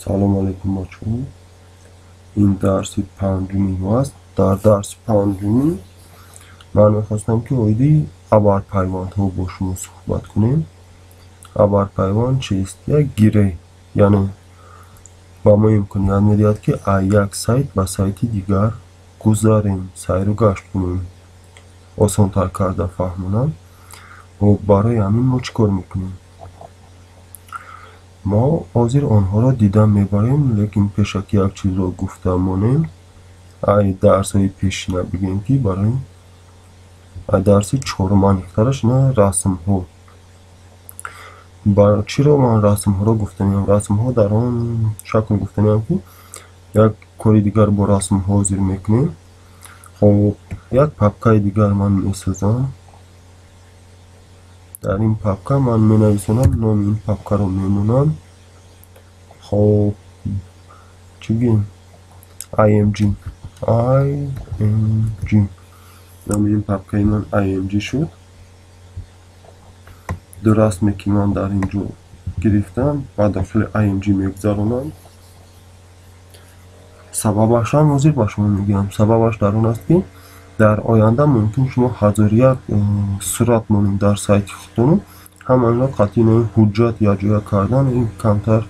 Салом алейкум, бачаҳо. Ин дарси панҷуми мо аст. Дар дарси панҷумӣ ман мехостам, ки оиди абарпайвандҳо бо шумо суҳбат кунем. Абарпайванд чист? Як гиреҳ, яъне ба мо имконият медиҳад, ки аз як сайт ба сайти дигар гузарем, сайру гашт кунем. Осонтар карда фаҳмонам. Барои ҳамин мо чӣ кор мекунем? Мо ҳозир онҳоро дида мебарем, лекин пешакӣ як чизро гуфта монем. Ай дарсҳои пешина бигем, ки барои дарси чорум аниқтараш ина расмҳо. Чиро ман расмҳоро гуфтаниям? Расмҳо дар он шакл гуфтаниям, ки як кори дигар бо расмҳо ҳозир мекунем. Хоб, як папкаи дигар ман месозам. Дар ин папка ман менависонам, номи ин папкаро мемонам. Хоб, чӣ гӯем? Img, img. Номи ин папкаи ман img шуд. Ду расме, ки ман дар ин ҷо гирифтам, ба дохили img мегузаронам. Сабабашам ҳозир ба шумо мегӯям. Сабабаш дар он аст, ки дар оянда мумкин шумо ҳазору як сурат монед дар сайти худтону ҳамаинро қатъи ҳуҷҷат якҷоя кардан ин камтар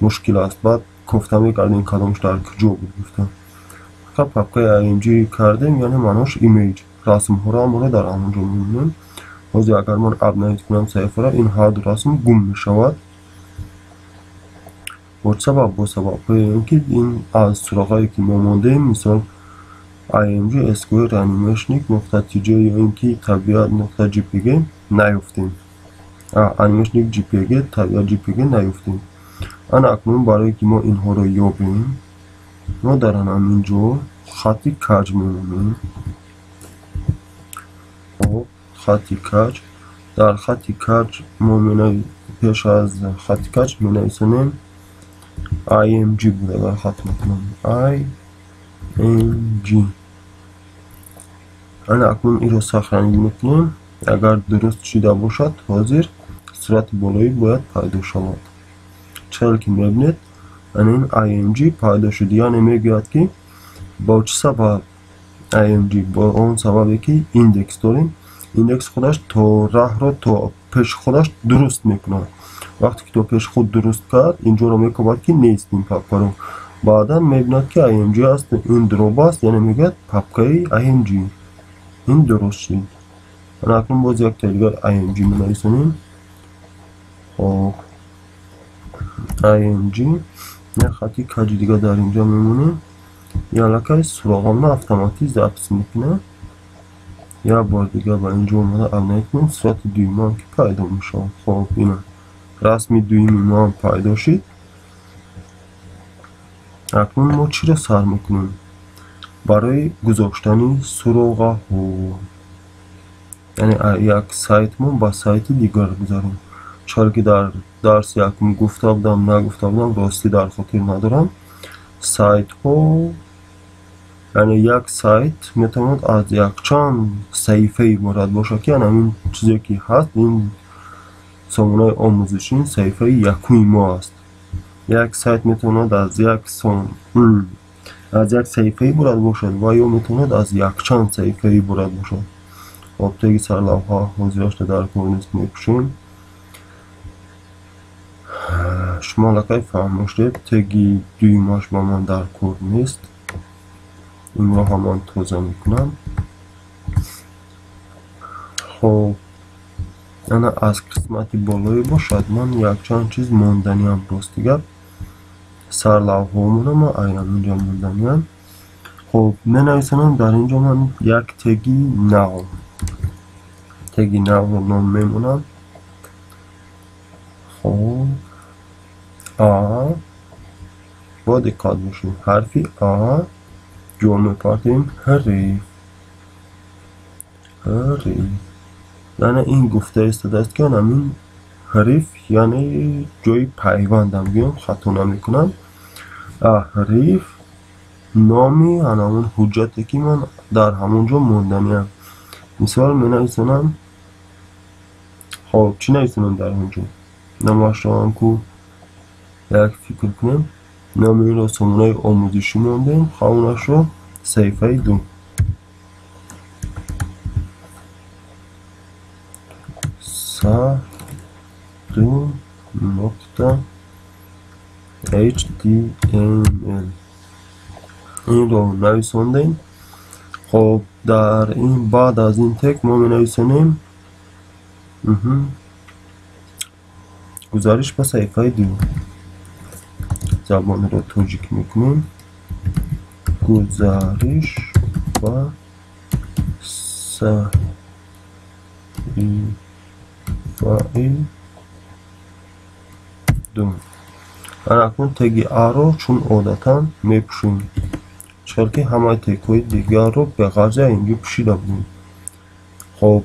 мушкил аст. Баъд кофта мекардем, кадомаш дар куҷо буд гуфтам. Фақат папкаи img кардем, яъне маънош image, расмҳоро ҳамаро дар ҳамон ҷо мемонем. Ҳозир агар ман обновить кунам саҳифаро, ин ҳарду расм гум мешавад. Бо чӣ сабаб? Бо сабабҳои он ки ин аз суроғае, ки мо мондем, мисол img square animation.tj ё ин ки табиат.jpg наёфтем, animation jpg, табиат jpg наёфтем. Ана акнун барое ки мо инҳоро ёбем, мо дар ҳамин ҷо хати каҷ мемонем. Хоб, хати каҷ. Дар хати каҷ мо пеш аз хати каҷ менависонем img буд, агар хат мекунам, img. Ана акнун инро сохранить мекунем. Агар дуруст шида бошад, ҳозир сурати болоӣ бояд пайдо шавад. Чӣ ки мебинед, ана ин img пайдо шуд. Яъне мегӯяд, ки бо чӣ сабаб img? Бо он сабабе, ки индекс дорем. Индекс худаш то раҳро то пеши худаш дуруст мекунад. Вақте ки то пеши худ дуруст кард, инҷоро мекобад, ки нест ин папкаро. Баъдан мебинад, ки img аст, ин дроба аст, яъне мегӯяд папкаи img ин дуруст шуд. Ана акнун боз якта дигар img менависонем. Хоб, img, як хати каҷи дигар дар инҷо мемонем. Аллакай суроғамро автоматӣ запись мекунад. Як бор дигар ба инҷо омада обновить кунем, сурати дуюмам ки пайдо мешавад. Хоб, ина расми дуюми моам пайдо шуд. Акнун мо чиро сар мекунем? Барои гузоштани суроғаҳо, яъне як сайт мо ба сайти дигар гузарем. Чаро ки дар дарси якум гуфта будам, нагуфта будам, ростӣ дар хотир надорам. Сайтҳо, яъне як сайт метавонад аз якчанд саҳифа иборат бошад, ки ана ҳамин чизе, ки ҳаст, ин сомонаи омӯзишӣ саҳифаи якуми мо аст. Як сайт метавонад аз як саҳифа иборат бошад ва ё метавонад аз якчанд саҳифа иборат бошад. Хоб, теги сарлавҳа ҳозирашда дар кор нест, мепӯшем. Шумо аллакай фаҳмо шудед. Теги дуюмаш ба ман дар кор нест, инро ҳам ман тоза мекунам. Хоб, ана аз қисмати болоӣ бошад, ман якчанд чиз монданиам. Рости гап, сарлавҳаомона ман айнан инҷо монданиам. Хоб, менависонам дар инҷо ман як теги нав, теги навро ном мемонам. Хоб, а, бо диққат бошед, ҳарфи а, ҷо мепартем, href, href. Яъне ин гуфта истодааст, ки ҳамин href, яъне ҷои пайвандам гӯям, хато намекунам. Href, номи ҳамон ҳуҷҷате, ки ман дар ҳамон ҷо монданиам. Мисол менависонам. Хоб, чӣ нависонам дар он ҷо? Намашро ку. Як фикр кунем, номи инро сомонаи омӯзишӣ мондем, хавнашро саҳифаи 2. Са2 нуқта html инро нависондем. Хоб, дар ин баъд аз ин тег мо менависонем гузариш ба саҳифаи 2. Забонро тоҷикӣ мекунем. Гузариш ба саҳифаи 2. Акнун теги А-ро чун одатан мепӯшем, чунки ки ҳамаи тегҳои дигарро беғарзи инҷо пӯшида будем. Хоб,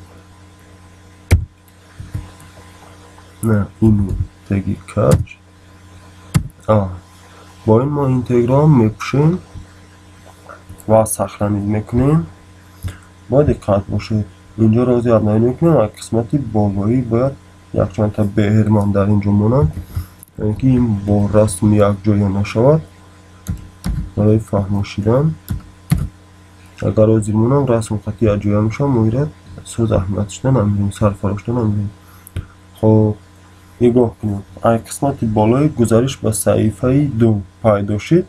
на ину теги кач А. Бо ин мо ин тегро ҳам мепӯшем ва сохранить мекунем. Бо диққат бошед, инҷо рози обновить мекунем ва қисмати болоӣ бояд якчандта беҳерман дар инҷо монанд, яъне ки ин бо расм якҷоя нашавад. Барои фаҳмо шидан, агар ҳозир монам расм хати якҷоя мешавад, мо инро соз аҳамият шуда намедиҳем, сарфарошта намедиҳем. Хоб, нигоҳ кунед, ай қисмати болои гузариш ба саҳифаи 2 пайдо шид,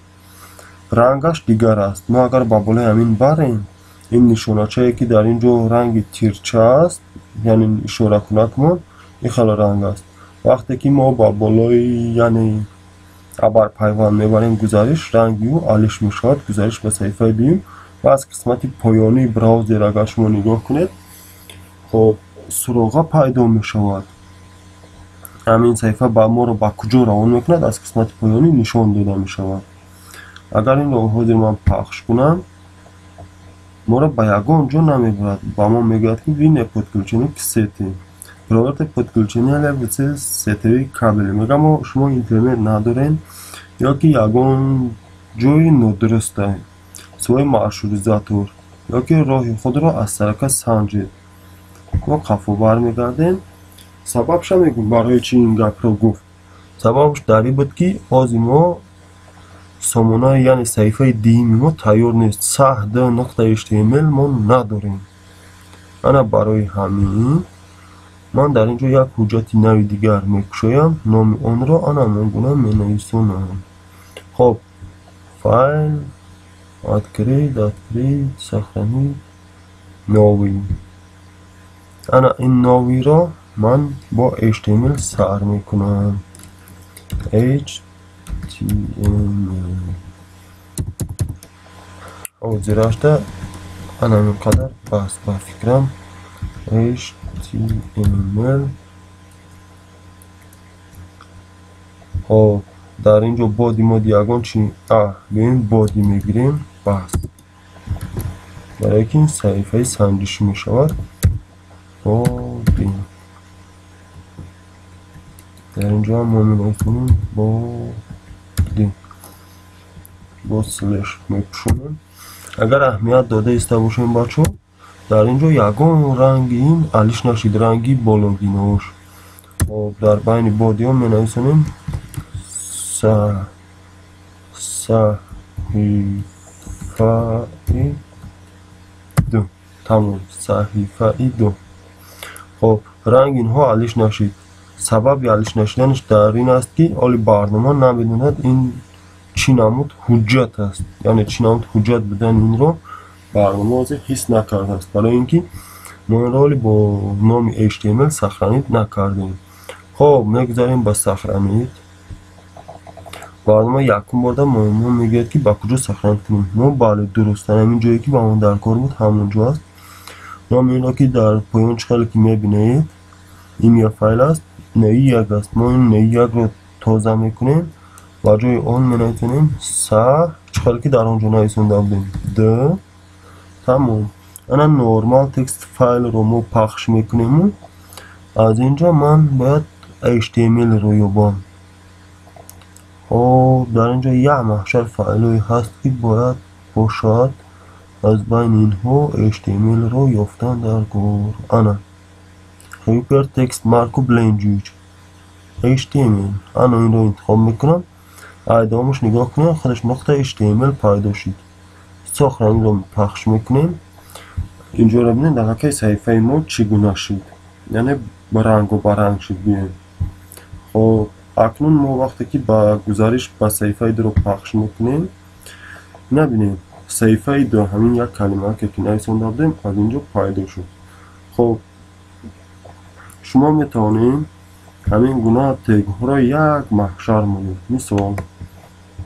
рангаш дигар аст. Мо агар ба болои ҳамин барем, ин нишоначае ки дар ин ҷо ранги тирча аст, яъне ишоракунакмон ин хеле ранг аст. Вақте ки мо ба болои яъне абарпайванд мебарем гузариш, ранги ӯ алиш мешавад, гузариш ба саҳифаи дуюм. Ва аз қисмати поёнии браузер агар шумо нигоҳ кунед, хоб, суроға пайдо мешавад. Ҳамин саҳифа ба моро ба куҷо равон мекунад, аз қисмати поёнӣ нишон дода мешавад. Агар инро ҳозир ман пахш кунам, моро ба ягон ҷо намебарад. Ба мо мегӯяд ки вы не подключены к сети. Проверьте подключение ли сетевые кабели. Мегӯям мо шумо интернет надорем ё ки ягон ҷои нодуруста, свой маршрутизатор ё ки роҳи худро аз сарака санҷед. Мо қафо бармегардем. Сабабша мегӯм барои чӣ ин гапро гуфт. Сабабш дар ин буд ки ҳозир мо сомона, яъне саҳифаи дуюми мо тайёр нест. Саҳд нуқта html мо надорем. Ана барои ҳамин ман дар ин ҷо як ҳуҷҷати нави дигар мекушоям, номи онро ана ҳамон гуна менависонам. Хоб, файл, открыть, открыть, сохранить, новый. Ана ин новыйро ман бо html сар мекунам. html ҳозирашда ана ҳамин қадар бас ба фикрам. html. Хоб, дар ин ҷо body мо ягон чи гӯем body мегирем, бас. Барои ки ин саҳифаи санҷишӣ мешавад. Body дар ин ҷо ҳам мо менависонем body бо слеш мепӯшонем. Агар аҳамият дода иста бошем бачаҳо, дар ин ҷо ягон ранги ин алиш нашид, ранги бологинош. Хоб, дар байни бодиҳо менависонем саҳифаи 2. Тамом, саҳифаи 2. Хоб, ранг инҳо алиш нашид. Сабаби алиш нашиданаш дар ин аст ки оли барнома намедонад ин чӣ намуд ҳуҷҷат аст, яъне чӣ намуд ҳуҷҷат будани инро барнома ҳозир ҳис накардааст, барои ин ки мо инро оли бо номи html сохранить накардем. Хоб, мегузарем ба сохранить. Барнома якум борда мо мегӯяд ки ба куҷо сохранить кунем. Мо бале, дуруст, дар ҳамин ҷое ки ба мо дар кор буд ҳамон ҷо аст. Номи инро ки дар поён чӣ хеле ки мебинед, имя файл аст, неи як аст. Мо ин неи якро тоза мекунем, ба ҷои он менависонем са, чӣ хеле ки дар он ҷо нависонда будем, д. Тамом. Ана нормал текст файлро мо пахш мекунему аз ин ҷо ман бояд html-ро ёбам. Хоб, дар ин ҷо як маҳшар файлҳое ҳаст ки бояд бошад. Аз байни инҳо html-ро ёфтан дар кор. Ана hypertext markup language. HTML. Ана инро интихоб мекунам. Айдомаш нигоҳ кунем, худаш нуқта HTML пайдо шуд. Сохранить ро пахш мекунем. Инҷоро бинед, аллакай саҳифаи мо чӣ гуна шуд, яъне ба ранг шуд. Биёем. Хоб, акнун мо вақте ки ба гузариш ба саҳифаи дуро пахш мекунем, набинем, саҳифаи ду, ҳамин як калимае ки нависонда будем, аз инҷо пайдо шуд. Хоб, шумо метавонед ҳамин гуна тегҳоро як маҳшар монед. Мисол,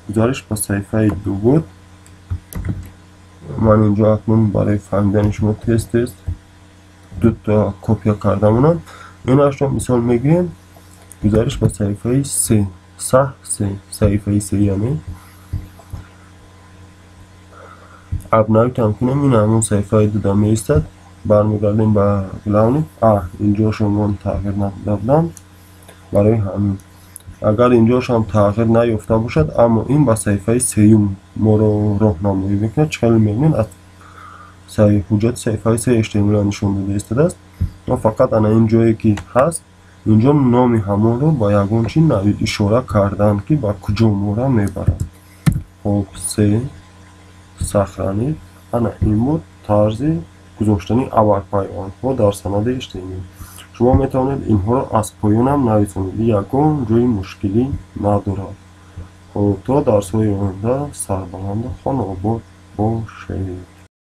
гузариш ба саҳифаи ду буд. Ман инҷо акнун барои фаҳмидани шумо тез тез дута копия карда монам. Инашро мисол мегирем, гузариш ба саҳифаи се, саҳ се, саҳифаи се, яъне обновить ам кунем, ин ҳамон саҳифаи дуда меистад. Бармегардем ба главный. Инҷошо ман тағйир надода будам, барои ҳамин агар инҷошам тағйир наёфта бошад, аммо ин ба саҳифаи сеюм моро роҳнамоӣ мекунад. Чӣ хеле мебинед, аз ҳуҷҷати саҳифаи се HTML нишон дода истодааст. Мо фақат ана ин ҷое ки ҳаст, инҷо номи ҳамонро ба ягон чи ишора карданд, ки ба куҷо моро мебарад. Хоб, се, сохранить. Ана ин буд тарзи гузоштани абарпайвандҳо дар санади HTML. Шумо метавонед инҳоро аз поёнам нависонед, ягон ҷои мушкилӣ надорад. Хоб, то дарсҳои оянда сарбаланду хонаобод бошед.